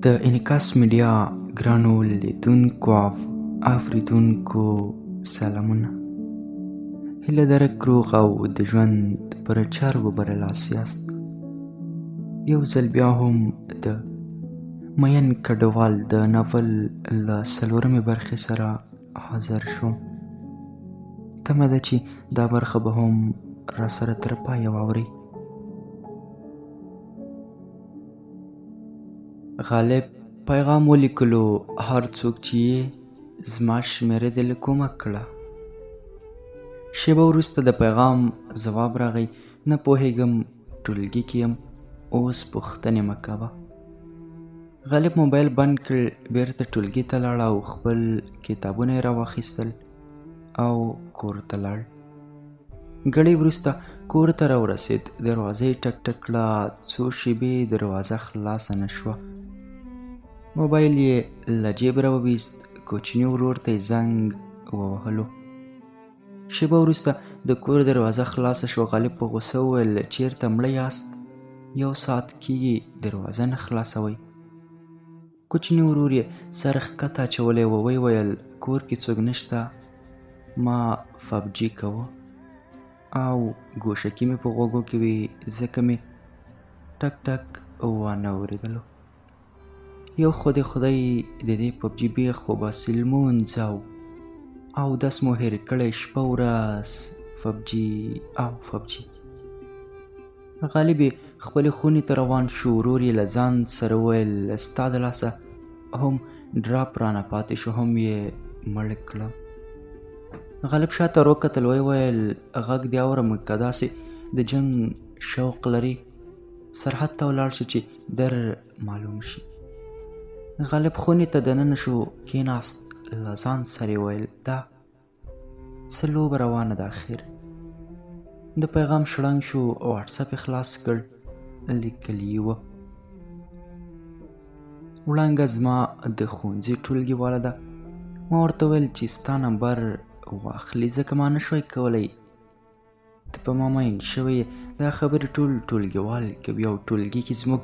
د انعکاس میډیا ګرانو لیدونکو او اوریدونکو سلامونه. هیله درک روغ او د ژوند پر چارو برلاسي یاست. یو ځل بیا هم د مین کډوال د ناول له څلورمې برخې سره حاضر شوم. تمه ده چې دا برخه به هم راسره تر پایه واورئ. غالب پیغام ولیکلو، هر څوک چې یې زما شمېره دې له کومه کړه. شېبه وروسته د پیغام ځواب راغی، نه پوهېږم ټولګي کې یم، اوس پوښتنې مه کوه. غالب موبایل بند کړ، بیرته ټولګي ته لاړ او خپل کتابونه یې راواخیستل او کور ته لاړ. ګړی وروسته کور ته راورسېد، دروازه یې ټک ټک کړه، څو شېبې دروازه خلاصه نه شوه. موبایل یې له جیب راوویست، کوچني ورور ته یې زنګ ووهلو. شېبه وروسته د کور دروازه خلاصه شوه. غالب په غوسه وویل، چېرته مړه یاست؟ یو ساعت کېږي دروازه نه خلاصوئ. کوچني ورور یې سر ښکته اچولی و، ویې ویل، کور کې څوک نشته، ما فبجي کوه او ګوشکي مې په غوږو کې وې، ځکه مې ټک ټک وانه اورېدلو. یو خو دې خدای د دې پبجي بیخ وباسي، لمونځ او اودس مو هېر کړی، شپه ورځ فبجي او فبجي. غالب یې خپلې خونې ته روان شو. ورور یې له ځان سره وویل، ستا د لاسه هم ډراپ رانه پاتې شو، هم یې مړ کړم. غالب شاته وکتل، ویې ویل، غږ دې اورم، که داسې د جنګ شوق لري سرحد ته ولاړ شي چې در معلوم شي. غالب خونې ته دننه شو، کېناست، له ځان سره یې ویل، دا څه لوبه روانه ده اخر؟ د پیغام شړنګ شو، واټساپ یې خلاص کړ، لیکلي یې وه، وړانګه زما د ښوونځي ټولګیواله ده، ما ورته ویل چې ستا نمبر واخلي، ځکه ما نه شوای کولی، ته په ما مین شوی یې. دا خبرې ټول ټولګیوال کوي او ټولګي کې زموږ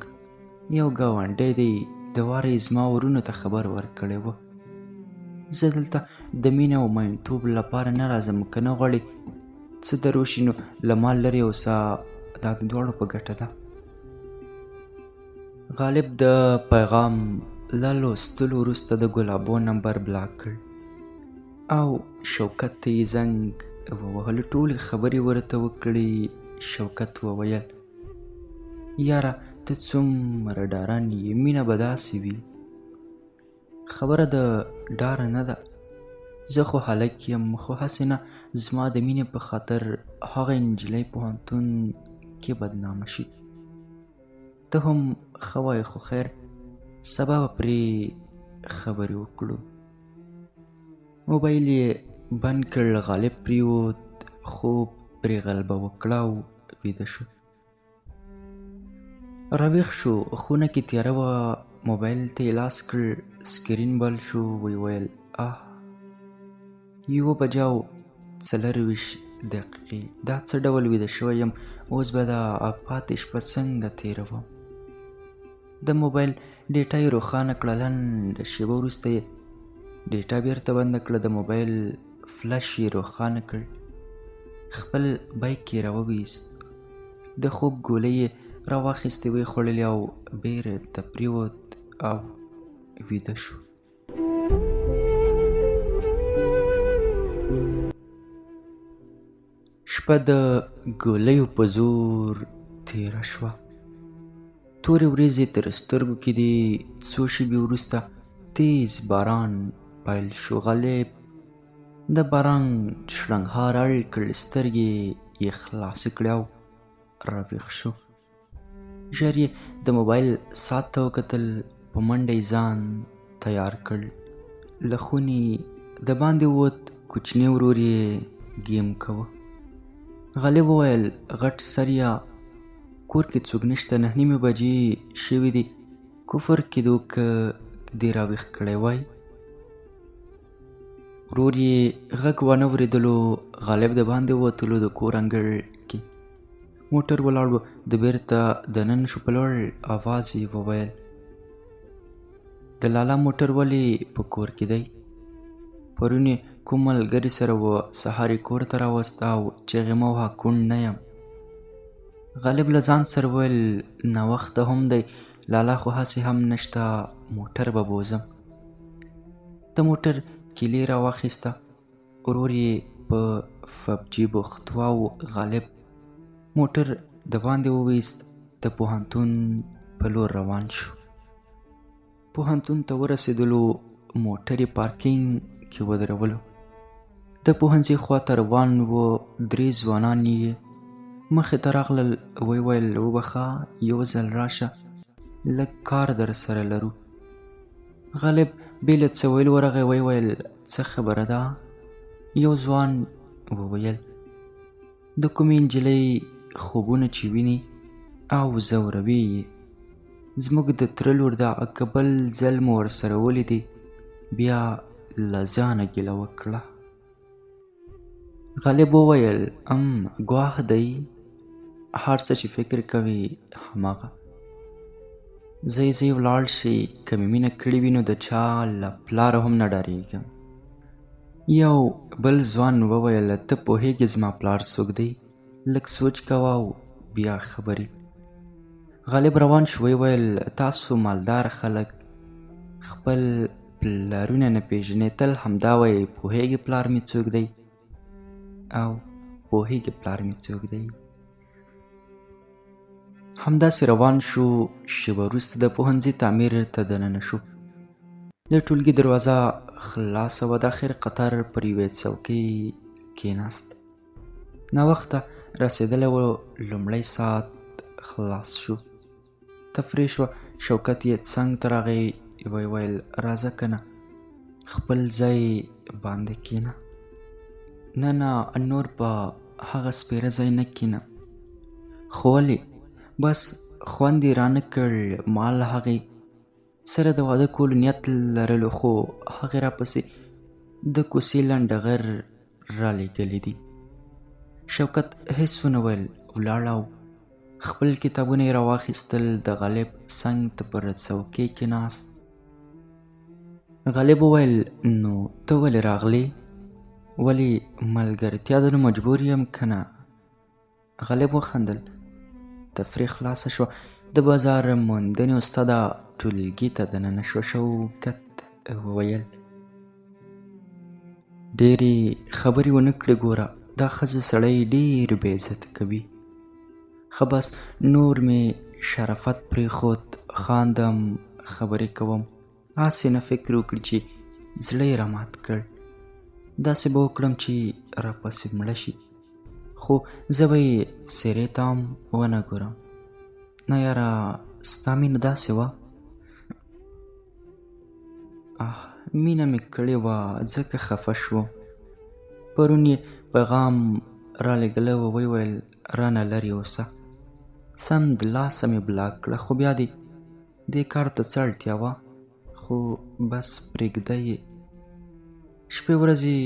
یو ګاونډی دی، د واره یې زما ورونو ته خبر ورکړی و. زه دلته د مینې او مینتوب لپاره نه راځم، که نه غواړې څه در وشي نو له ما لرې اوسه، دا د دواړو په ګټه ده. غالب د پیغام له لوستلو وروسته د ګلابو نمبر بلاک کړ او شوکت ته یې زنګ ووهلو، ټولې خبرې ورته وکړې. شوکت وویل، یاره ته څومره ډارن یې، مینه به داسې وي. خبره د ډاره نه ده، زه خو هلک یم، خو هسې نه زما د مینې په خاطر هغه نجلۍ پوهنتون کې بدنامه شي. ته هم ښه وایې، خو خیر، سبا به پرې خبرې وکړو. موبایل یې بند کړ، غالب پرېوت، خوب پرې غلبه وکړه او ویده شو. راویښ شو، خونه کې تیاره وه، موبایل ته یې لاس کړ، سکرین بل شو، ویې ویل، آه، 1:24، دا څه ډول ویده شوی یم، اوس به دا پاتې شپه څنګه تېروم؟ د موبایل ډیټا یې روښانه کړه، لنډه شېبه وروسته یې ډیټا بیرته بنده کړه، د موبایل فلش یې روښانه کړ، خپل بیک یې راوویست، د خوب ګولۍ یې راواخیستې، ویې خوړلې او بیرته پرېوت او ویده شو. شپه د ګولیو په زور تېره شوه، تورې ورېځې تر سترګو کېدې. څو شېبې وروسته تېز باران پیل شو. غالب د باران شرنګهار اړ کړ، سترګې یې خلاصې کړې او راویښ شو. ژر یې د موبایل ساعت ته وکتل، په منډه یې ځان تیار کړ، له خونې د باندې ووت. کوچني ورور یې ګیم کوه. غالب وویل، غټ سریه، کور کې څوک نشته، 9:30 بجې شوې دي، کفر کېدو که دې راویښ کړی وای. ورور یې غږ وانه ورېدلو. غالب د باندې ووتلو، د کور انګړ کې موټر ولاړ و. د بیرته دننه شو، په لوړ اواز یې وویل، د لالا موټر ولې په کور کې دی؟ پرون یې کوم ملګري سره و، سهار یې کور ته راوست او چغې مه وهه کوڼ نه یم. غالب له ځان سره وویل ناوخته هم دی، لالا خو هسې هم نشته، موټر به بوځم. د موټر کیلي راواخیسته، ورور یې په فبجي بوخت و او غالب موټر د باندې وویست، د پوهنتون په لور روان شو. پوهنتون ته ورسېدلو، موټر یې پارکینګ کې ودرولو. د پوهنځي خواته روان و، درې ځوانان یې مخې ته راغلل، ویې ویل وبخښه یو ځل راشه، لږ کار درسره لرو. غالب بې له څه ویلو ورغی، ویې ویل څه خبره ده؟ یو ځوان وویل د کومې نجلۍ خوبونه چې ویني او ځوروي یې، زموږ د تره لور ده، که بل ځل مو ورسره ولیدې بیا له ځانه ګیله وکړه. غالب وویل ګواه دی، هر څه چې فکر کوي هماغه. ځئ ځئ ولاړ شئ، که مې مینه کړې وي نو د چا له پلاره هم نه ډارېږم. یو بل ځوان وویل ته پوهېږې زما پلار څوک دی؟ لږ سوچ کوه او بیا خبرې. غالب روان شو، ویې ویل تاسو مالدار خلک خپل پلارونه نه پېژنئ، تل همدا وایئ پوهېږې پلار مې څوک دی او پوهېږې پلار مې څوک دی. همداسې روان شو. شېبه وروسته د پوهنځي تعمیر ته دننه شو. د ټولګي دروازه خلاصه وه، د اخر قطار پر یوې څوکۍ کېناست. ناوخته رسېدلی و، لومړی ساعت خلاص شو، تفریح شوه. شوکت یې څنګ ته راغی، ویې ویل راځه که نه خپل ځای باندې کښېنه. نه نه نور په هغه سپېره ځای نه کښېنم. خو ولې؟ بس خوند یې رانه کړ. ما له هغې سره د واده کولو نیت لرلو، خو هغې راپسې د کوڅې لنډغر رالېږلي دي. شوکت هېڅ ونه ویل، ولاړ او خپل کتابونه یې راواخیستل. د غالب څنګ ته پر څوکۍ کېناست. غالب وویل نو ته ولې راغلې؟ ولې ملګرتیا ده نو مجبور یم که نه؟ غالب وخندل. تفریح خلاصه شوه. د بازار موندنې استاده ټولګي ته دننه شوه. شوکت وویل ډېرې خبرې ونه کړې، ګوره دا ښځه سړی ډېر بې عزته کوي. ښه بس نور مې شرافت پرېښود، خاندم خبرې کوم، هسې نه فکر وکړي چې زړه یې رامات کړ، داسې به وکړم چې راپسې مړه شي، خو زه به یې څېرې ته هم ونه ګورم. نه یاره ستا مینه داسې وه؟ آه مینه مې کړې وه ځکه خفه شوم. پرون یې پیغام رالېږلی و، ویې ویل رانه لرې اوسه. سمدلاسه مې بلاک کړه، خو بیا دې دې کار ته څه اړتیا وه؟ خو بس پرېږده یې. شپې ورځې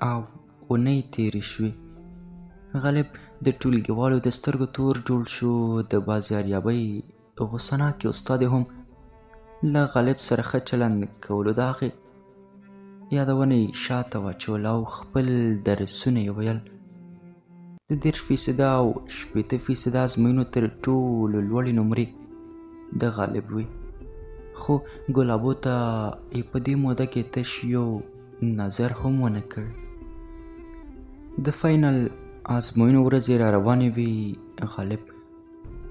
او اونۍ تېرې شوې. غالب د ټولګیوالو د سترګو تور جوړ شو. د بازاریابۍ غوسه ناکې استادې هم له غالب سره ښه چلند کولو. د هغې یادونه یې شاته واچوله او خپل درسونه یې ویل. د 30% او 60% ازموینو تر ټولو لوړې نمرې د غالب وې، خو ګلابو ته یې په دې موده کې تش یو نظر هم ونه کړ. د فاینل ازموینو ورځې را روانې وې. غالب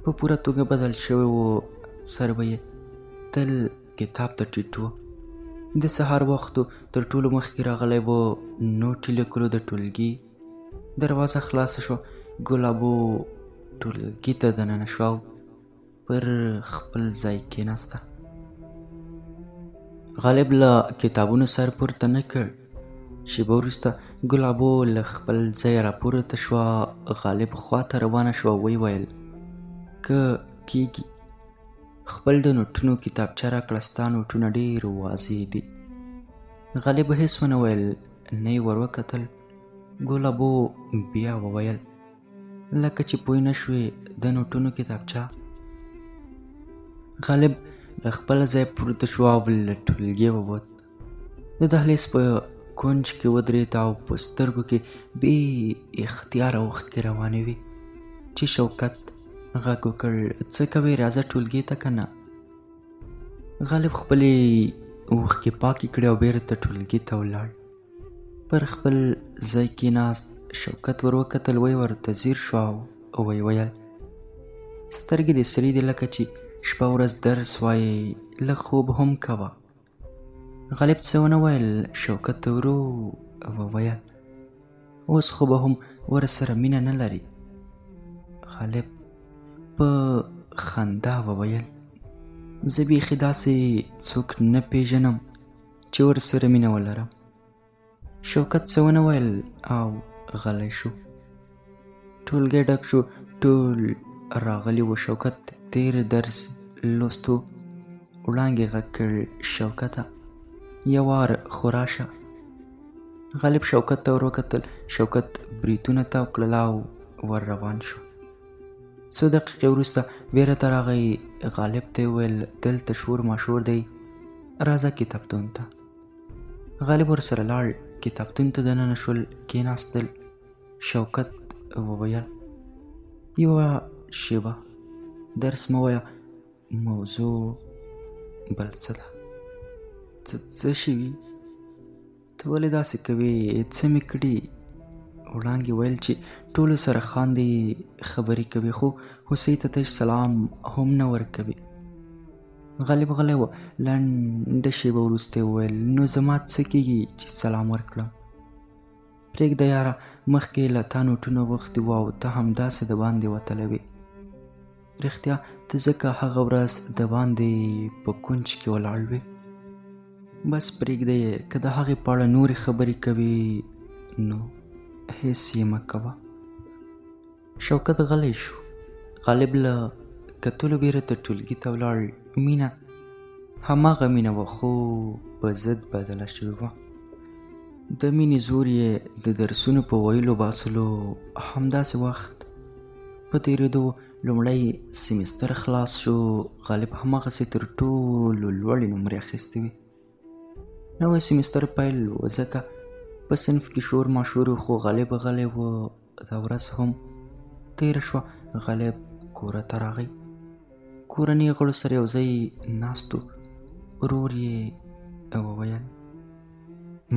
په پوره توګه بدل شوی و، سر به یې تل کتاب ته ټیټ و. د سهار وخت تر ټولو مخکې راغلی و، نوټ یې لیکلو. د ټولګي دروازه خلاصه شوه، ګلابو ټولګي ته دننه شوه او پر خپل ځای کېناسته. غالب له کتابونو سر پورته نه کړ. شېبه وروسته ګلابو له خپل ځایه راپورته شوه، غالب خواته روانه شوه. ویې ویل که کېږي خپل د نوټونو کتابچه راکړه، ستا نوټونه ډېر واضح دي. غالب هېڅ ونه ویل، نه یې ور وکتل. ګلابو بیا وویل لکه چې پوه نه شوې د نوټونو کتابچه. غالب له خپله ځایه پورته شو او له ټولګي ووت. د دهلیز په کونج کې ودرېد او په سترګو کې بې اختیاره اوښکې روانې وې چې شوکت غږ وکړ، څه کوې، راځه ټولګي ته که نه؟ غالب خپلې اوښکې پاکې کړې او بېرته ټولګي ته ولاړ. پر خپل ځای کېناست. شوکت ور وکتل، وی ورته ځیر شو او ویې ویل، سترګې دې سرې دي لکه چې شپه ورځ درس وایې، لږ خوب هم کوه. غالب څه ونه ویل. شوکت ورو وویل، اوس خو به هم ورسره مینه نه لري. غالب په خندا وویل، زه بیخي داسې څوک نه پیژنم چې ورسره مینه ولرم. شوکت څه ونه ویل او غلی شو. ټولګی ډک شو، ټول راغلي وو. شوکت تېر درس لوستو. وړانګې غږ کړ، شوکته یو وار خو راشه. غالب شوکت ته ور وکتل. شوکت بریتونه تاو کړل او ور روان شو. څو دقیقې وروسته بیرته راغی. غالب ته یې وویل، دلته شور ماشور دی، راځه کتابتون ته. غالب ورسره لاړ. کتابتون ته دننه شول، کېناستل. شوکت وویل، یوه شېبه درس مه وایه، موضوع بل څه ده. څه شوي؟ ته ولې داسې کوې؟ څه مې کړي؟ وړانګې ویل چې ټولو سره خاندي، خبرې کوي، خو هوسۍ ته تش سلام هم نه ورکوي. غالب غلی و. لنډه شېبه وروسته یې وویل، نو زما څه کېږي چې سلام ورکړم؟ پرېږده یاره، مخکې له تا نوټونه غوښتي وو او ته همداسې د باندې وتلی وې. رښتیا ته ځکه هغه ورځ د باندې په کونج کې ولاړ وې. بس پرېږده یې، که د هغې په اړه نورې خبرې کوي نو هېڅ یې مه کوه. شوکت غلی شو. غالب له کتلو بېرته ټولګي ته ولاړ. مینه هماغه مینه وه، خو په ضد بدله شوې وه. د مینې زور یې د درسونو په ویلو باسلو. همداسې وخت په تېرېدو لومړی سمستر خلاص شو. غالب هماغسې تر ټولو لوړې نمرې اخیستې وې. نوی سمستر پیل و، ځکه په صنف کې شور ماشور و، خو غالب غلی و. دا ورځ هم تېره شوه. غالب کوره ته راغی. کورنۍ غړو سره یو ځای ناست و. ورور یې وویل،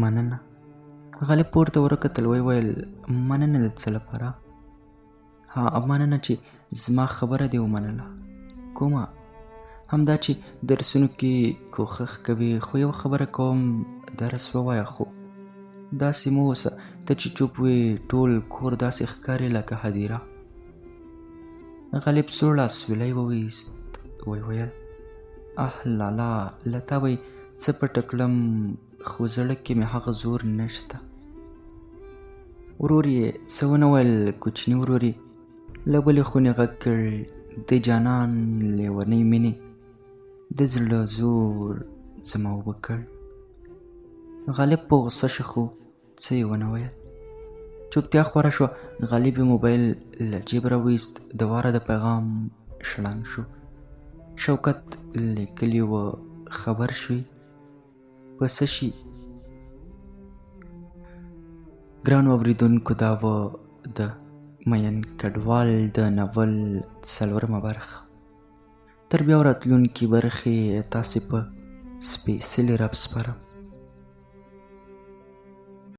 مننه. غالب پورته وروکتل، ویې ویل، مننه د څه لپاره؟ ها، مننه چې زما خبره دې ومنله. کومه؟ همدا چې درسونو کې کوښښ کوي، خو یوه خبره کوم، درس ووایه، خو داسې مه اوسه، ته چې چوپ وې ټول کور داسې ښکاري لکه هدیره. غالب سوړ اسویلی وویست، ویې ویل، اه لالا، له تا به یې څه پټه کړم، خو زړه کې مې هغه زور نشته. ورور یې څه ونه ویل. کوچني ورور یې له بلې خونې غږ کړ، د جانان لیونۍ مینې د زړه زور زما اوبه کړ. غالب په غوسه شو، خو څه یې ونه ویل. چوپتیا خوره شوه. غالب یې موبایل له جیب راویست. د واره د پیغام شړنګ شو. شوکت لیکلي و، خبر شوې په څه شي؟ ګرانو اورېدونکو، دا وه د میین کډوال د ناول څلورمه برخه. تر بیا راتلونکې برخې تاسې په سپېڅلي رب سپارم.